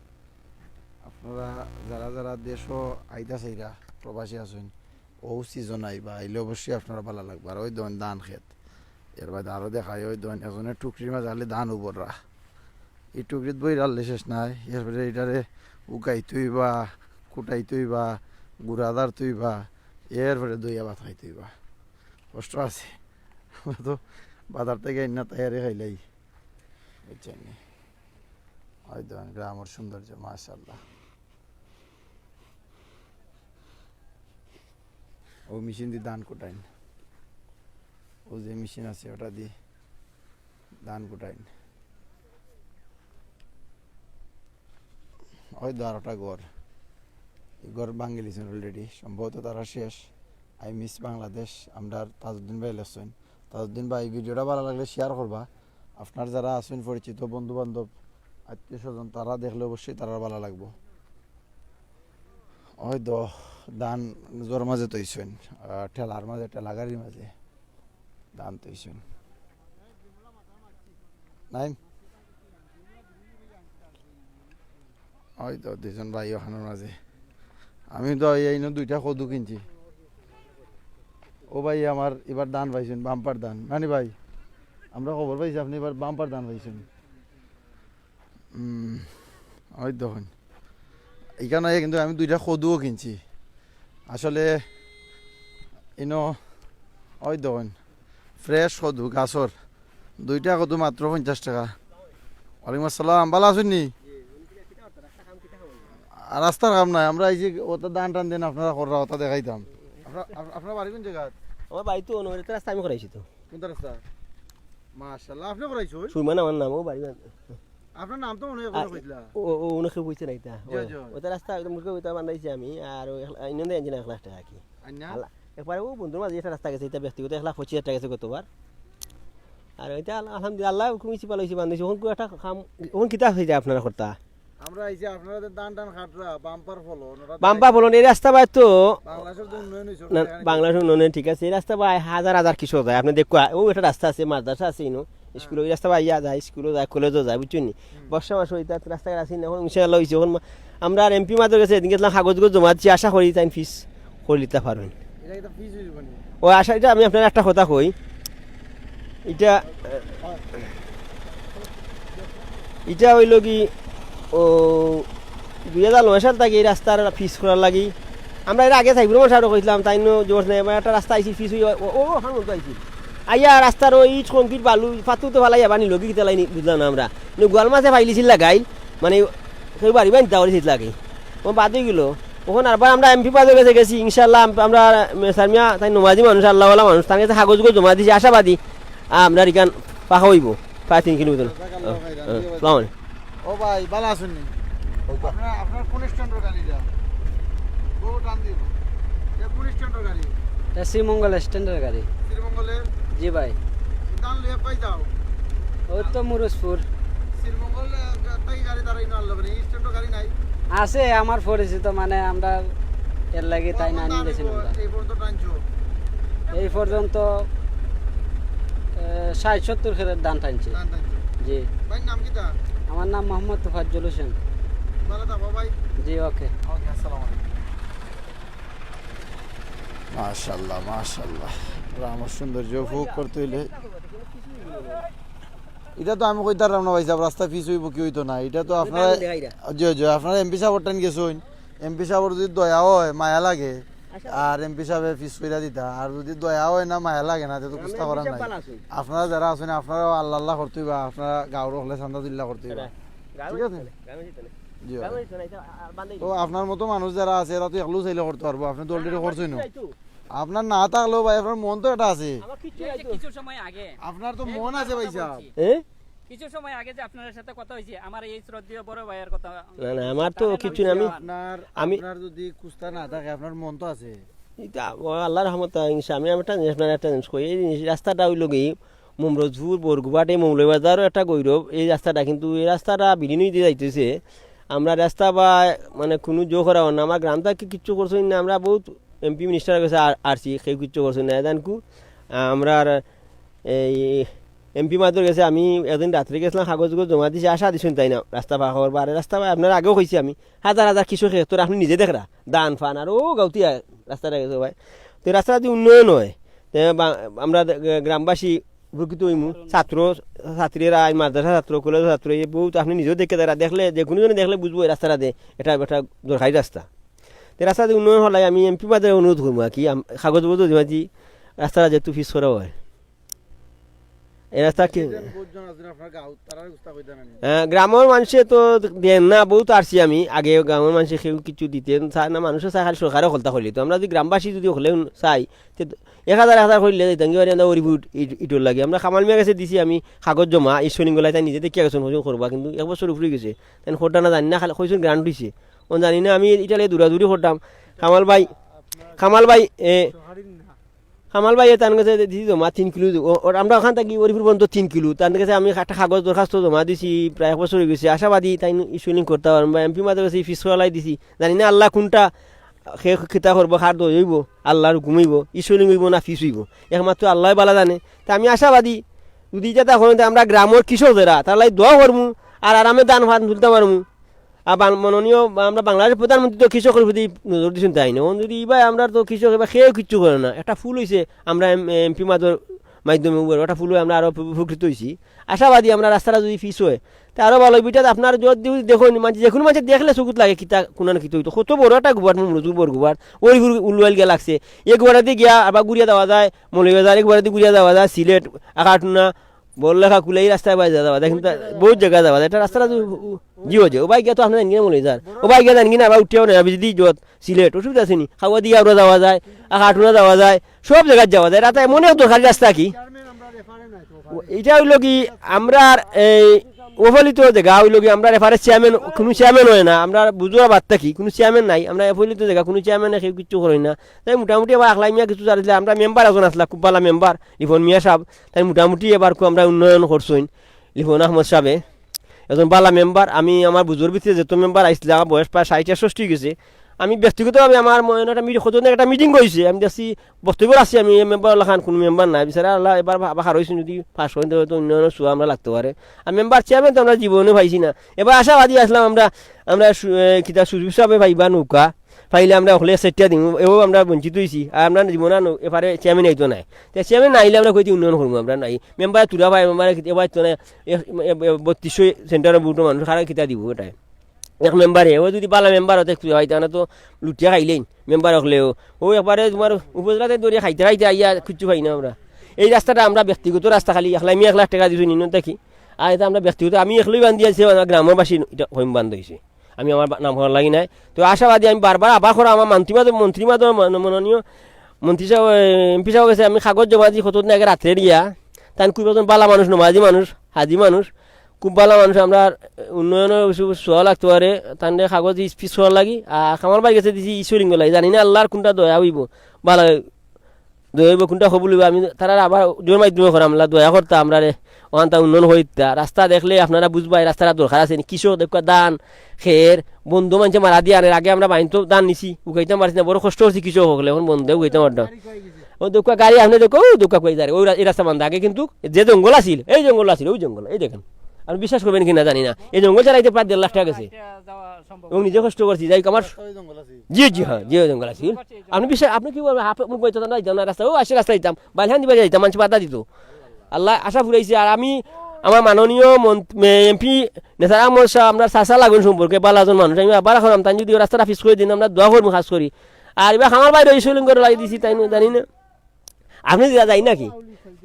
আপনারা যারা যারা দেশো আইতা চাইরা, প্রবাসী আছইন, অউ season আইবা, আইলে অবশ্যই আপনারা বালা লাগবো। আর ওই দেখইন ধান খেত, এর বাদে আরো দেখাই, ওই দেখইন একজনে টুকরির মাঝে খালি ধান উবররা। ই টুকরিত বইরা আনলে শেষ নাই, এরপরে ইটারে উকাইতে অইবা, কুটাইতে অইবা, গুড়া ধারতে অইবা, এরপরে ধইয়া ভাত খাইতে অইবা। কষ্ট আছে। আমরা তো বাজার থাকি আইনা তৈয়ারি খাইলাই। বুঝছইন নি? ওই দেখইন গ্রামর সৌন্দর্য, মাশাআল্লাহ। ও মেশিন দি ধান কুটাইন, ও যে মেশিন আছে ওটা দি ধান কুটাইন। ওই দেখইন আরোটা ঘর, ই ঘর ভাঙ্গিলিছইন already, সম্ভবত তারা শেষ। I miss Bangladesh. আমরার তাজউদ্দিন ভাই লেখছইন। তাজউদ্দিন ভাই, ভিডিওটা ভালা লাগলে শেয়ার করবা। আপনার যারা আছইন পরিচিত বন্ধু বান্ধব, আত্মীয় স্বজন, তারা দেখলে অবশ্যই তারার ভালা লাগবো। ওই তো ধান জোর মাঝে তৈছইন, আহ, ঠেলার মাঝে, ঠেলা গাড়ির মাঝে ধান তৈছইন। নাইম, ওই তো দুইজন ভাই ওখানোর মাঝে। আমি তো এই এইনো দুইটা কদু কিনছি। ও ভাই, আমার এবার ধান পাইছইন, বাম্পার ধান। নানি ভাই, আমরা খবর পাইছি আপনি এবার বাম্পার ধান পাইছইন। উম, ওই দেখইন, এখানে কিন্তু আমি দুইটা কদুও কিনছি। আসলে ইনো ওই দেখইন, ফ্রেশ কদু গাছর, দুইটা কদু মাত্র পঞ্চাশ টাকা। ওয়ালাইকুম আসসালাম, ভালা আছইন নি? আর রাস্তার কাম নাই, আমরা এই যে ওটা ধান টান দেন, আপনারা কররা ওটা দেখাইতাম। আপনার, আপ-, আপনার বাড়ি কোন জায়গা? আমার বাড়ি তো অন্য বাড়িতে, রাস্তা আমি করাইছি তো। কোনটা রাস্তা? মাশাআল্লাহ, আপনি করাইছো? সুরমান আমার নাম, ও বাড়ি। আপনার নাম তো মনে হয় আ, কইছিলা। ও, ও, অনেকে কইছে না এটা। জি, ও, জি। ওটা রাস্তা একদম মুখে ওইটা বানাইছি আমি, আর ওই এক-, ইনাম দিয়ে আনছি না এক লাখ টাকা কি। আইনা? আল্লাহ, একবারে ও বন্ধুর মাঝে একটা রাস্তা গেছে, এটা ব্যক্তিগত এক লাখ পঁচিশ হাজার টাকা গেছে গতবার। আর ওইটা আল-, আলহামদুলিল্লাহ, আল্লাহ হুকুম ইসি পালা হইছে বানাইছে। ওখান একটা কাম, ওখান কিতা হইছে আপনারা করতা? আমরা এই যে আপনারা যে ধান টান কাটরা, বাম্পার ফলন, ওটা বাম্পার ফলন, এই রাস্তা বায় তো বাংলাদেশের তো উন্নয়ন হইছে, না, ওটা এখানে বাংলাদেশের উন্নয়নে ঠিক আছে, এই রাস্তা বায় হাজার হাজার কৃষক যায়। আপনি দেখো, ও একটা রাস্তা আছে, মাদ্রাসা আছে ইনো, স্কুল, ওই রাস্তা বায় ইয়া যায়, স্কুলও যায়, কলেজও যায়, বুঝছেন নি? হুম। বর্ষা মাস ওই তার রাস্তাঘাট আছে না, এখন ইনশাআল্লাহ হইছে। এখন আমরা আর এমপি মাদর গেছে এদিন গেছিলাম, কাগজ গুলো জমা দিচ্ছি, আশা করি তাই ফিস করে দিতে পারবেন। এটা একটা ফিস হইব নি? ও আশা, এটা আমি আপনার একটা কথা কই, এটা, এটা হইল কি, ও দুই হাজার নয় সাল থাকি এই রাস্তার ফিস করার লাগি। আমরা এর আগে সাইফুর রহমান সাহেব কইছিলাম, তাই জোর নেই, এবার একটা রাস্তা আইছিল, ফিস হইয়া, ও, ও, ওখান মতো আইছিল। আইয়া রাস্তার ওই ইট, কংক্রিট, বালু, পাথর তো ফালাইয়া বানি লগি কিতা লাইনি বুঝলাম না আমরা। কিন্তু গোয়াল মাছে ফাইলিছিল লাগাইল, মানে, কেউ বাড়ি বানি দাওয়ারি ছিল আগে। ও বাদ হয়ে গেল। ওখানে আরবার আমরা এমপি পাদর গেছে গেছি, ইনশাআল্লাহ আম-, আমরা, উম, সারমিয়া তাই নমাজি মানুষ, আল্লাহওয়ালা মানুষ, তার কাছে কাগজ উগজ জমা দিছি, আশাবাদী, আ, আমরা এখান পাকা হইব, প্রায় তিন কিলোমিটার। জাজাকাল্লাহ খাইরান। হ্যাঁ, জি ভাই। আসসালামু আলাইকুম। ও ভাই, ভালা আছইন নি? ওই তো। আপনার, আপনার কোন স্ট্যান্ডর গাড়ি এটা? ও, টান দিব। এটা কোন স্ট্যান্ডর গাড়ি? এটা শ্রীমঙ্গল স্ট্যান্ডর গাড়ি। শ্রীমঙ্গলের? জি ভাই। ধান লইয়া পাই যাও? ওই তো মুরুজপুর। শ্রীমঙ্গল, আহ, তাই গাড়ি দাঁড়াই না আনলো, মানে, এই স্ট্যান্ডর গাড়ি নাই? আছে আমার পরিচিত, মানে, আমরা এর লাগি তাই না কখন নিয়ে ধান গেছিলাম হইব? আমরা। এই পর্যন্ত টানছো? এই পর্যন্ত, এ, ষাট সত্তর খেতের ধান টানছে। ধান টানছো? জি। ভাইর নাম কিতা? আমার নাম মোহাম্মদ তোফাজ্জল হোসেন। ভালো থাকো ভাই। জি, ওকে। ওকে, আসসালামু আলাইকুম। মাশাআল্লাহ, মাশাআল্লাহ। গ্রামর সৌন্দর্য উপভোগ করতে হইলে, এটা তো আমি কইতাম না ভাই সাহেব, রাস্তা ফিস হইব কি হইতো না, এটা তো আপনারা, জি, জি, আপনারা এমপি সাহেব টাইন গেছইন, এমপি সাহেবর যদি দয়া হয়, মায়া লাগে, আর এমপি সাহেবে ফিস কইরা দিতা, আর যদি দয়া হয় না, মায়া লাগে না, তে তো কুস্তা করার নাই। আপনারা যারা আছইন, আপনারা আল্লাহ আল্লাহ করতে হইবা, আপনারা গাঁওর হকলে চান্দা দিল্লা করতে হইবা। ঠিক আছে? জি ভাই। তো আপনার মতো মানুষ যারা আছে, এরা তো একলু চাইলে করতে পারবো, আপনি তো already করছইন। আপনার না থাকলেও ভাই, আপনার মন তো এটা আছে। আমার কিচ্ছু এই যে নাই তো। কিছু সময় আগে আপনার তো এই মন কথা আছে ভাই বলছি। সাহেব। এ? কিছু সময় আগে যে আপনার সাথে কথা হয়েছে, আমার এই শ্রদ্ধেয় বড় ভাইয়ের কথা। না, না, আমার তো তাহলে কিচ্ছু না, আমি, আপনার, আমি আপনার যদি কুস্তা না থাকে, আপনার মন তো আছে। এটা ও আল্লাহর রহমত, ইনশা-, আমি একটা জিনিস, আপনার একটা জিনিস কই, এই জিনিস, রাস্তাটা হইল কি, মুমরজপুর, বরগুবাটে, মৌলভীবাজারও একটা গৌরব। এই রাস্তাটা কিন্তু, এই রাস্তাটা বিলীন হইতে যাইতেছে। আমরা রাস্তা বা মানে কোনো জো করা হয় না, আমার গ্রাম থেকে কিচ্ছু করছইন না, আমরা বহুত এমপি মিনিস্টার গেছে আর, আরছি, কেউ কিচ্ছু করছইন না। এদানকু আমরা আর এই এমপি মাদর গেছে, আমি একদিন রাত্রে গেছিলাম, কাগজ উগজ জমা দিছি, আশা দিছইন তাই না, রাস্তা পাকা করবা। আরে রাস্তা ভাই, আপনার আগেও কইছি আমি, হাজার হাজার কৃষক, তোর আপনি নিজে দেখরা, ধান ফান আর ও গাউতিয়া রাস্তাটা গেছে ভাই। তো এই রাস্তা যদি উন্নয়ন হয়, তে বা-, আমরা দে-, গ্রামবাসী উপকৃত হইমু। ছাত্র, ছাত্রীরা, এই মাদ্রাসা ছাত্র, কলেজ ছাত্র, এই বহুত আপনি নিজেও দেখে তারা দেখলে, যে কোনো জনে দেখলে বুঝবো এই রাস্তাটা দে, এটা একটা দরকারি রাস্তা। তো এই রাস্তা যদি উন্নয়ন হলে আমি এমপি মাদরে অনুরোধ করবো আর কি, আম-, কাগজ পত্র জমা দি রাস্তাটা যেহেতু ফিস করা হয়। এই রাস্তা কি? বুঝছেন, আপনার গাঁও, তারার অবস্থা কইতা না নি? হ্যাঁ, গ্রামর মানষে তো দেন না, বউত আরছি আমি, আগে গ্রামর মানষে কেউ কিছু দিতে চায় না, মানষে চায় খালি সরকারে হকলতা করলে। তো আমরা যদি গ্রামবাসী যদি হকলে চাই, তে এক হাজার এক হাজার করলে দিতাম কি বারি আমরা অরিফুর ইট-, ইটর লাগি। আমরা কামাল মিয়ার গেছে দিছি আমি কাগজ জমা, ঈশ্বরলিঙ্গ লাই তাইন নিজে দেখিয়া গেছইন, কইছইন করবা, কিন্তু এক বছর উপরে গেছে। তাইন করতা না জানি না, খালি কইছইন grant অইছে। অউ জানি না, আমি ইটার লাগি দৌড়াদৌড়ি করতাম। কামাল ভাই, কামাল ভাই, এ, কামাল ভাইয়ে তান গেছে দিছি জমা তিন কিলো। ও, ও, আমরা অখান থাকি অরিফুর পর্যন্ত তিন কিলো। তান গেছে আমি একটা কাগজ দরখাস্ত জমা দিছি, প্রায় এক বছর অইগেছে। আশাবাদী তাইন ঈশ্বরলিঙ্গ করতা পারইন বা এমপি মাদর গেছে ফিস করা লাই দিছি। জানি না আল্লায় কুনটা কে কিতা করবো, কার দোয়া অইবো, আল্লার হুকুম অইবো, ঈশ্বরলিঙ্গ অইবো না ফিস অইবো, একমাত্র আল্লায় ভালা জানে। তে আমি আশাবাদী, যদি ইটা তা করইন, তে আমরা গ্রামর কৃষক যেরা, তারার লাগি দোয়া করমু, আর আরামে ধান ফান তুলতা পারমু। আর বাং-, মাননীয় বা আমরা বাংলাদেশর প্রধানমন্ত্রী তো কৃষকর প্রতি নজর দিছইন তাইন। অখন যদি ইবায় আমরার তো কৃষক ইবায় কেউ কিচ্ছু করে না। একটা ফুল অইছে, আমরা এম-, এমপি মাদর মাধ্যমে উবার, একটা ফুল অয় আমরা আরো উপ-, উপকৃত অইছি। আশাবাদী আমরা রাস্তাটা যদি ফিস অয়, তে আরো ভালা অইবো। ইটা আপনারা যদি দেখইন, মানে, যেকুনু মানষে দেখলে চকুত লাগে, কিতা, কুনান কিতা অইতো। কত বড় একটা গুবাট, মজুর বড় গুবাট, অরিফুর উল্লুয়াইল গিয়া লাগছে। এক গুবাটেদি গিয়া আবার ঘুরিয়া যাওয়া যায় মৌলভীবাজার, এক গুবাটেদি ঘুরিয়া যাওয়া যায় সিলেট, আখাটুনা, বড়লেখা, কুলাই রাস্তায় বায় যাওয়া যায়, কিন্তু বউত জাগা যাওয়া যায়। ইটা রাস্তাটা যদি, জি, জি, ওবায় গিয়া তো আপনে জানইন কিনা মৌলভীবাজার, ওবায় গিয়া জানইন কিনা আবার উঠিয়াও নাই, বিজেডি জত সিলেট, অসুবিধা আছে নি? খাওয়াদিয়া আমরা যাওয়া যায়, আখাটুনা যাওয়া যায়, সব জাগাত যাওয়া যায়। রাস্তা এমন এক দরকারি রাস্তা কি? ইটা অইলো কি, আমরার এই অফলিত জাগা অইলো কি, আমরার এপারে চেয়ারম্যান, কুনু চেয়ারম্যান অয় না, আমরা বুঝরা বাদ থাকি, কুনু চেয়ারম্যান নাই, আমরা অফলিত জাগা, কুনু চেয়ারম্যানে কেউ কিচ্ছু করইন না। তাই মোটামুটি আবার আকলাই মিয়া কিছু চালাইলা, আমরা মেম্বার একজন আছলা, খুব ভালা মেম্বার, লিপন মিয়া সাব, তাইন মোটামুটি এবার খুব আমরা উন্নয়ন করছইন, লিপন আহমদ সাবে। একজন ভালা মেম্বার। আমি আমার বুঝর ভিতরে যত মেম্বার আইছলা, আমার বয়স প্রায় ষাইট একষট্টি অইগেছে। আমি ব্যক্তিগতভাবে আমার মনে একটা মিটিং, কতদিন একটা মিটিং অইছে, আমি দেখছি বক্তব্য আছি, আমি এই মেম্বার লাখান কুনু মেম্বার নাই, বিচারা আল্লায় এবার আবার হারইছইন, যদি পাস করইন তে হয়তো উন্নয়নর ছোঁয়া আমরা লাগতে পারে। আর মেম্বার চেয়ারম্যান তো আমরা জীবনেও পাইছি না। এবার আশাবাদী আছলাম আমরা, আমরা সু-, এ, কিতা সুযোগ হিসাবে পাইবা নৌকা, পাইলে আমরা হকলে সেটিয়া দিমু, এও আমরা বঞ্চিত অইছি। আর আমরা জীবনে আর নৌ-, এপারে চেয়ারম্যান আইতো নায়। তে চেয়ারম্যান না আইলে আমরা কইতে উন্নয়ন করমু আমরা নাই। মেম্বার তুরা পায়, মেম্বার কিতা এবার তো নায়। এ, এ, এ, বত্রিশশো সেন্টারর ভোটর মানুষ, কারা কিতা দিবো ইটায়? এক মেম্বারে, ও যদি ভালা মেম্বার অয়, তে তুরা পাইতা না তো লুটিয়া খাইলাইন মেম্বার অকলেও। অউ একবারে তুমার উপজেলাতে দৌড়িয়া খাইতে খাইতে আইয়া কিচ্ছু পাই না আমরা। এই রাস্তাটা আমরা ব্যক্তিগত রাস্তা, খালি একলাই মি এক লাখ টেকা দিছইন ইনো থাকি। আর ইটা আমরা ব্যক্তিগত, আমি একলাই বান্ধিয়া আছি, আমার গ্রামবাসী ইটা কইম বান্ধ অইছে। আমি আমার বা-, নাম করার লাগি নায়। তো আশাবাদী আমি বারবার আবার করা আমার মন্ত্রী মাদর, মন্ত্রী মাদর, মান-, মাননীয় মন্ত্রী সাব, এমপি সাবর গেছে আমি কাগজ জমা দিছি কতদিন আগে রাত্রে দিয়া। তাইন খুব একজন ভালা মানুষ, নমাজি মানুষ, হাজি মানুষ, খুব ভালা মানুষ। আমরার উন্নয়নর কিছু ছোঁয়া লাগতে পারে, তানরে কাগজ ইস-, ফিস করার লাগি। আর কামাল ভাইর গেছে দিছি ঈশ্বরলিঙ্গর লাগি, জানি না আল্লার কুনটা দয়া অইবো, ভালা দয়া অইবো, কুনটা কবুল অইবো। আমি তারার আবার জোর মাধ্যমে করাম, আল্লায় দয়া করতা আমরারে, অখানতা উন্নয়ন করিতা। রাস্তা দেখলে আপনারা বুঝবা, এই রাস্তাটা দরকার আছে নি। কৃষক দেখবা ধান, খের, বন্দ মানষে মারা দিয়া আনের। আগে আমরা বাড়িত ধান নিছি, উকাইতাম পারছি না, বড় কষ্ট করছি কৃষক অকলে, অখন বন্দে উকাইতাম পারতাম। ও দেখবা গাড়ি, আপনে দেখবা, ও দেখবা কই যায়, ওই রা-, এই রাস্তা বান্ধা। আগে কিন্তু যে জঙ্গল আছিল, এই জঙ্গল আছিল, ওই জঙ্গল, এই দেখেন। আপনে বিশ্বাস করইন কি না জানি না, এই জঙ্গল ছাড়াইতে প্রায় দেড় লাখ টেকা গেছে। এবং নিজে কষ্ট করছি, যাই হোক, আমার, জি, জি, হ্যাঁ, জি, ওই জঙ্গল আছিল। আপনে বিশ্বাস, আপনে কি বলবেন, আপনে মুখ বাইতো না, যাইতাম না রাস্তা, ও আসে রাস্তা যাইতাম, বাইলহান দিবা যাইতাম, মানষে বাধা দিত। আল্লায় আশা ফুরাইছে। আর আমি আমার মাননীয় মন্ত-, মে-, এমপি নেতার আহমদ সাব, আমরার চাচা লাগইন সম্পর্কে, ভালা একজন মানুষ। আমি আবার কইরাম, তাইন যদি ওই রাস্তাটা ফিস করি দেইন, আমরা দোয়া করমু খাস করি। আর ইবা কামাল ভাইর ঈশ্বরলিঙ্গর লাগি দিছি, তাইন জানি না। আপনে যা যাই নাকি?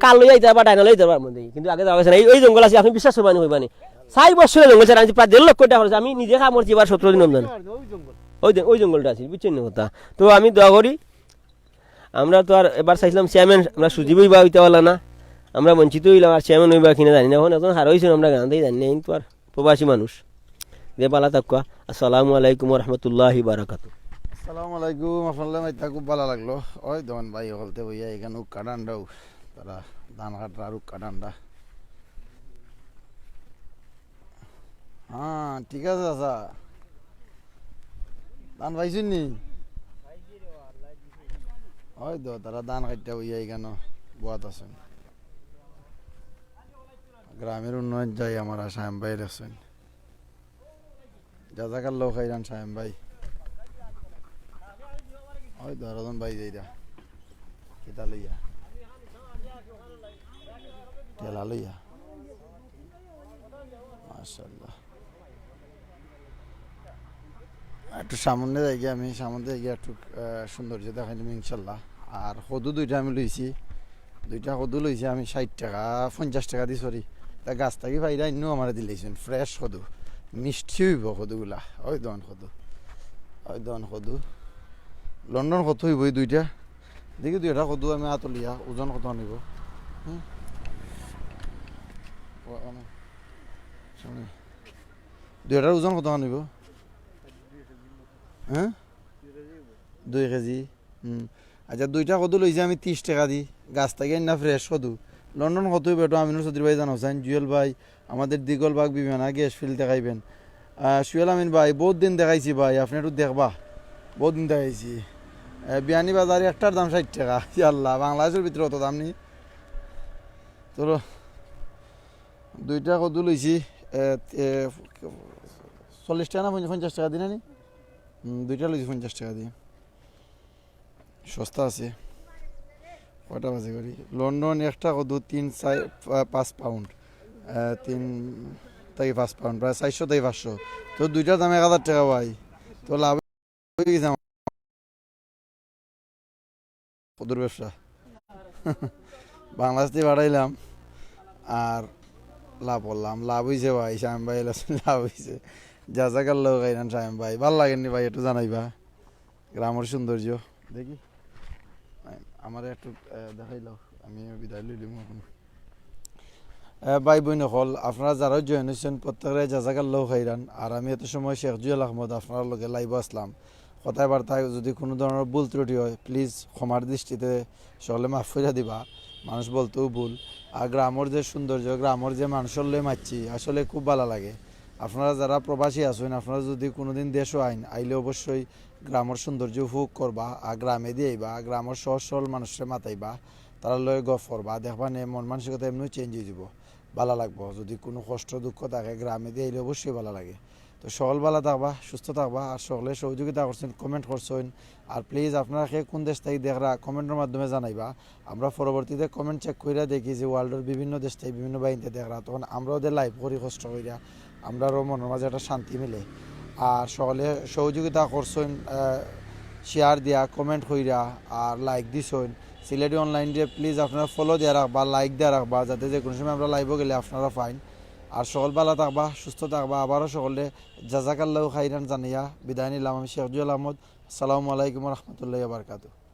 কাল লইয়া যাইতা পারবা, ডাইন লইয়া যাইতা পারবা মধ্যে। কিন্তু আগে যাওয়া গেছে না। এই, ওই জঙ্গল আছে, আপনে বিশ্বাস করবা নি, কইবা নি। চাইর বছরে জঙ্গল ছাড়া আমি প্রায় দেড় লক্ষ টেকা খরচ। আমি নিজে কাম করছি এবার সতেরো দিন অবদান। ওই দে-, ওই জঙ্গলটা আছে, বুঝছইন নি কথা? তো আমি দোয়া করি, আমরা তো আর এবার চাইছিলাম চেয়ারম্যান, আমরা সুজীব ভাই অইতা পারলা না, আমরা বঞ্চিত অইলাম, আর চেয়ারম্যান অইবা কিনা জানি না। অখন একজন হারইছইন আমরা গান দেই জানি না, কিন্তু আর প্রবাসী মানুষ। যে ভালা থাকবা। আসসালামু আলাইকুম ওয়া রাহমাতুল্লাহি ওয়া বারাকাতুহু। আসসালামু আলাইকুম, আপনার লগে মাতিয়া খুব ভালা লাগলো। ওই দেখইন ভাই অকলতে বইয়া ইখান উক্কা ডান্ডাও, তারা ধান কাটরা আর উক্কা ডান্ডা। হ্যাঁ, ঠিক আছে চাচা। ধান পাইছইন নি? ওই তো, তারা ধান কাটরা বইয়া ইখানো বওয়াত আছইন। গ্রামর উন্নয়ন চাই আমরা, শামীম ভাই রাখছইন। জাযাকাল্লাহু খাইরান শামীম ভাই। ওই তো আরোজন ভাই যাইরা। কিতা লইয়া? ঠেলা লইয়া। মাশাআল্লাহ। একটু সামনে যাই গিয়া, আমি সামনে যাই গিয়া একটু, আহ, সৌন্দর্য দেখাইলাম ইনশাল্লাহ। আর কদু দুইটা আমি লইছি, দুইটা কদু লইছি আমি ষাইট টেকা, পঞ্চাশ টেকা দি, সরি। তা গাছ থাকি পাইরা ইন্নু আমারে দিলাইছইন, fresh কদু, মিষ্টি অইবো কদুগুলা। ওই দন কদু, ওই দন কদু, লন্ডন কত অইবো এই দুইটা? দেখি দুইটা কদু আমি আতো লিয়া ওজন কত আনিব? হুম? ও, ও, সামনে। দুইটার ওজন কত আনিব? হ্যাঁ, দুই কেজি। হুম। আচ্ছা, দুইটা কদু লইছি আমি ত্রিশ টেকা দি, গাছ থাকি আইনা fresh কদু। লন্ডন কত অইবো একটু আমিনুর চৌধুরী ভাই জানাও চাইন, জুয়েল ভাই, আমাদের দিগল বাগ বিবেনা গ্যাস ফিল্ড দেখাইবেন। আহ, সুয়েল আমিন ভাই, বহুত দিন দেখাইছি ভাই, আপনে একটু দেখবা, বহুত দিন দেখাইছি। আহ, বিয়ানি বাজারে একটার দাম ষাইট টেকা। ইয়া আল্লাহ, বাংলাদেশর ভিতরে অত দাম নি? চলো, দুইটা কদু লইছি, এ, এ, চল্লিশ টেকা না পঞ্চাশ টেকা দি না নি? হুম, দুইটা লইছি পঞ্চাশ টেকা দি। সস্তা আছে। কয়টা বাজে করি? লন্ডন একটা কদু তিন, চার, পা-, পাঁচ পাউন্ড। আহ, তিন থাকি পাঁচ পাউন্ড, প্রায় চাইরশো থাকি পাঁচশো। তো দুইটার দাম এক হাজার টেকা ভাই। তো লাভ অই গেছে আমার। কদুর ব্যবসা। বাংলাদেশ থাকি পাঠাইলাম আর লাভ করলাম। লাভ অইছে ভাই, শামীম ভাই, লাভ অইছে। জাজাকাল্লাহ খাইরান শামীম ভাই। ভালা লাগের নি ভাই, একটু জানাইবা। গ্রামর সৌন্দর্য দেখি, আমারে একটু, আহ, দেখাইলাও, আমি বিদায় লইলিমু অখন। আহ, ভাই বইন অকল, আপনারা যারা join অইছইন, প্রত্যেকরে জাজাকাল্লাহ খাইরান। আর আমি এত সময় শেখ জুয়েল আহমদ আপনারার লগে live আছলাম, কথায় বার্তায় যদি কুনু ধরনর ভুল ত্রুটি অয়, please ক্ষমার দৃষ্টিতে সকলে মাফ কইরা দিবা। মানুষ বলতেও ভুল। আর গ্রামর যে সৌন্দর্য, গ্রামর যে মানষর লগে মাতছি, আসলে খুব ভালা লাগে। আপনারা যারা প্রবাসী আছইন, আপনারা যদি কুনুদিন দেশো আইন, আইলে অবশ্যই গ্রামর সৌন্দর্য উপভোগ করবা, আর গ্রামেদি আইবা, গ্রামর সহজ সরল মানুষরে মাতাইবা, তারার লগে গফ করবা, দেখবা নে মন মানসিকতা এমনেউ change অইযিবো, ভালা লাগবো। যদি কুনু কষ্ট দুঃখ থাকে, গ্রামেদি আইলে অবশ্যই ভালা লাগে। তো সকল ভালা থাকবা, সুস্থ থাকবা, আর সকলে সহযোগিতা করছইন, comment করছইন, আর please আপনারা কে কুন দেশ থাকি দেখরা comment-র মাধ্যমে জানাইবা। আমরা পরবর্তীতে comment check কইরা দেখি যে world-র বিভিন্ন দেশ থাকি বিভিন্ন বাহিনীতে দেখরা, তখন আমরা ওদের live করি কষ্ট কইরা, আমরারও মনর মাঝে একটা শান্তি মিলে। আর সকলে সহযোগিতা করছইন, আহ, share দিয়া, comment কইরা, আর like দিছইন। সিলেটি online-রে please আপনারা follow দিয়া রাখবা, like দিয়া রাখবা, যাতে যে কুনু সময় আমরা live-ও গেলে আপনারা পাইন। আর সকল ভালা থাকবা, সুস্থ থাকবা। আবারও সকলে জাজাকাল্লাহু খাইরান জানাইয়া বিদায় নিলাম আমি শেখ জুয়েল আহমদ। আসসালামু আলাইকুম ওয়া রাহমাতুল্লাহি ওয়া বারাকাতুহু।